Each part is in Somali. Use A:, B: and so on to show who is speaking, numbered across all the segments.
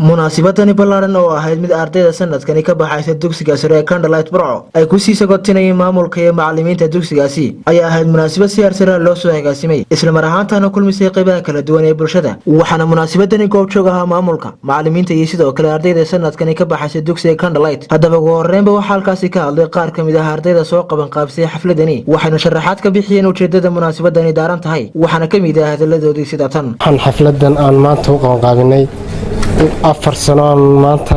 A: Munaasabadani ballaaran oo ahayd mid ardayda sanadkani ka baxaysa dugsiga sare ee Candlelight Burco ay kusii sagotinayeen maamulka iyo macalimiinta dugsigaasi ayaa ahayd munaasabad si heer sare loo soo agaasimay, islamar ahaantaana kulmisay qeybaha kala duwan ee bulshada. Waxaana munaasabadani goobjoog ahaa maamulka, macalimiinta iyo sidoo kale ardayda sanadkani ka baxaysa dugsiga Candlelight. Haddaba, ugu horeynba waxaa halkaasi ka hadlay qaar ka mid ah ardayda soo qaban qaabsay xafladani, waxayna sharaxaad ka bixiyeen ujeedada munaasabadani daaran tahay. Waxaana ka mid ah hadalladoodii sida tan.
B: Waxaan xafladan aan maanta u qabanqaabinay, 4 sano aan maanta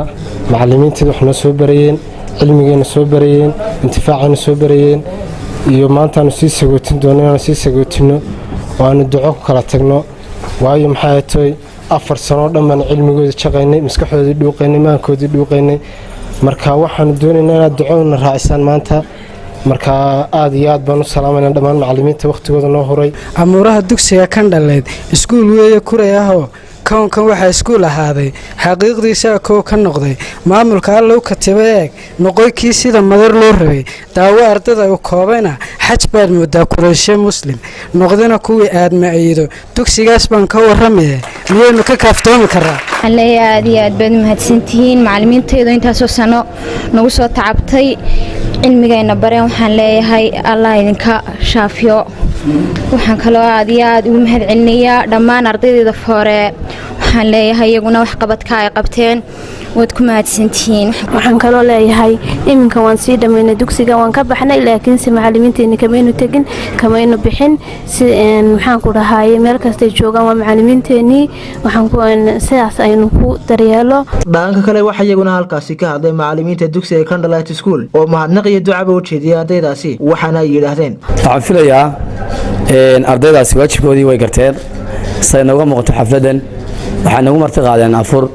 B: macalimiinteeda wax noo soo barayeen, cilmigeena soo barayeen, intifaacayna soo barayeen, iyo maantaanu sii sagootin doono, inaanu sii sagootino oo aanu duco ku kala tagno. Waayo, maxay toy, 4 sanoo dhan baan cilmigooda jaqaynay, maskaxdoodii dhuuqaynay, maankoodii dhuuqaynay. Marka waxaanu doonaynaa inaad ducona raacisaan maanta. Marka aad iyo aad baan u salaamayna dhammaan macalimiinta wakhtigooda noo huray.
C: Amuuraha dugsiga Candlelight iskuul weeye kuray ahoo kownkan waxaa iskuul ahaaday xaqiiqdiisaa kow ka noqday. Maamulka Allow katiba eeg noqoykii sida madar loo rabay. Daawo ardada u koobayna xaj baad moodaa kureyshe muslim noqdina kuwii aadma ayido. Dugsigaas baan ka warramaye, miyaynu ka kaaftoomi karaa?
D: Waxaan leeyahay, aad iyo aad baad umahadsantihiin macalimiintaydu intaasoo sano nagu soo tacabtay, cilmigayna bareen. Waxaan leeyahay, Allah idinka shaafiyo. Waxaan kaloo aad iyo aad ugu mahad celinayaa dhammaan ardaydayda foore. Waxaan leeyahay, iyaguna waxqabadka ay qabteen waad ku mahadsantihiin.
E: Waxaan kaloo leeyahay, iminka waan sii dhammaynay dugsiga, waan ka baxnay, laakiinse macalimiinteeni kamaynu tegin, kamaynu bixin. Si maxaan ku dhahaye, meel kastay joogaan waa macalimiinteenii. Waxaan sidaas aynu ku daryeelo.
A: Dhanka kale, waxaa iyaguna halkaasi ka hadlay macalimiinta dugsiga Candlelight School oo mahadnaq iyo ducaba u jeediyay ardaydaasi, waxaana ay yidhaahdeen:
F: Waxaan filayaa ardaydaasi waajibkoodii way garteen. Say nooga muuqato xafladdan, waxay nagu marti qaadeen afur,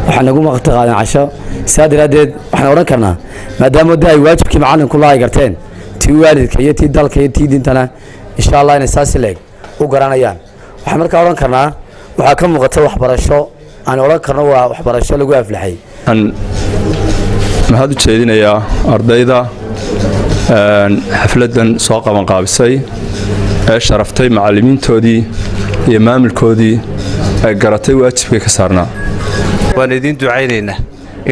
F: waxay nagu marti qaadeen casho. Sidaa daraaddeed waxaan odhan karnaa, maadaama de ay waajibkii macallinku la ay garteen, tii waalidka iyo tii dalka iyo tii diintana, insha Allah, inay saasi leeg u garanayaan. Waxaan markaa odhan karnaa, waxaa ka muuqata waxbarasho aan odhan karno waa waxbarasho lagu aflaxay.
G: Waxaan mahad u jeedinayaa ardayda xafladdan soo qabanqaabisay ee sharaftay macallimiintoodii iyo maamulkoodii ee garatay waajibkay ka saarnaa.
H: Waan idiin ducaynaynaa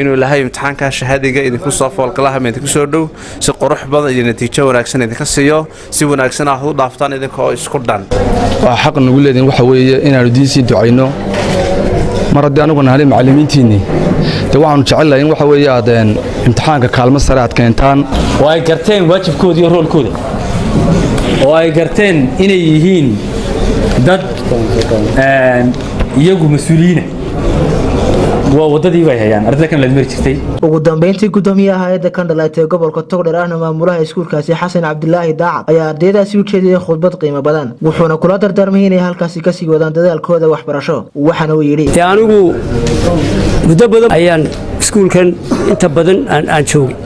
H: inuu Ilaahay imtixaankaa shahaadiga idinku soo foolgalahama idinku soo dhow si qurux badan iyo natiijo wanaagsan idinka siiyo, si wanaagsan aad u dhaaftaan idinka oo isku dhan.
I: Waa xaq nagu leediin, waxa weeye inaannu idiin sii ducayno. Mar haddii anugu nahanay macallimiintiinnii, dee waxaanu jecelnahay in waxa weeye aad imtixaanka kaalmo sare aad keentaan.
J: Oo ay garteen waajibkooda iyo roolkooda, oo ay garteen inay yihiin dad iyagu mas-uuliyiina, waa waddadii bay hayaan ardayda kan laad mari jirtay.
A: Ugu dambeyntii, gudoomiyaha hay-adda Candlelight ee gobolka Togdheer, ahna maamulaha iskuulkaasi, Xasan Cabdilaahi Daacad, ayaa ardaydaasi u jeediyey khudbad qiimo badan, wuxuuna kula dardaarmay inay halkaasi kasii wadaan dadaalkooda waxbarasho. Waxaana uu yidhi:
K: Dee anigu muddo badan ayaan iskuulkan inta badan aan joogay.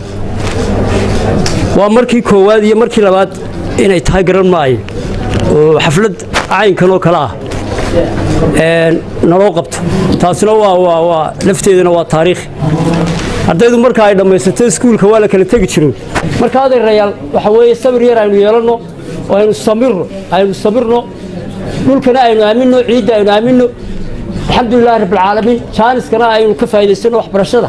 K: Waa markii koowaad iyo markii labaad inay tahay garan maayo oo xaflad caynkan oo kale ah naloo qabto. Taasina waa lafteeduna waa taariikh. Ardaydu marka ay dhammaysato iskuulka waa la kala tegi jiro. Marka, adeerayaal, waxa weeye sabir yar aynu yeelanno oo aynu samirno, aynu sabirno, dhulkana aynu aaminno, ciidda aynu aaminno. Alxamdulilahi rabbilcaalamiin. Jaaniskana aynu ka faa'idaysano waxbarashada.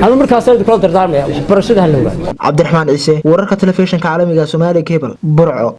K: Anu markaas aynu kula dardaarmaya, waxbarashada ha la ogaado.
A: Cabdiraxmaan Ciise, wararka telefishinka caalamiga Somaali Cable, Burco.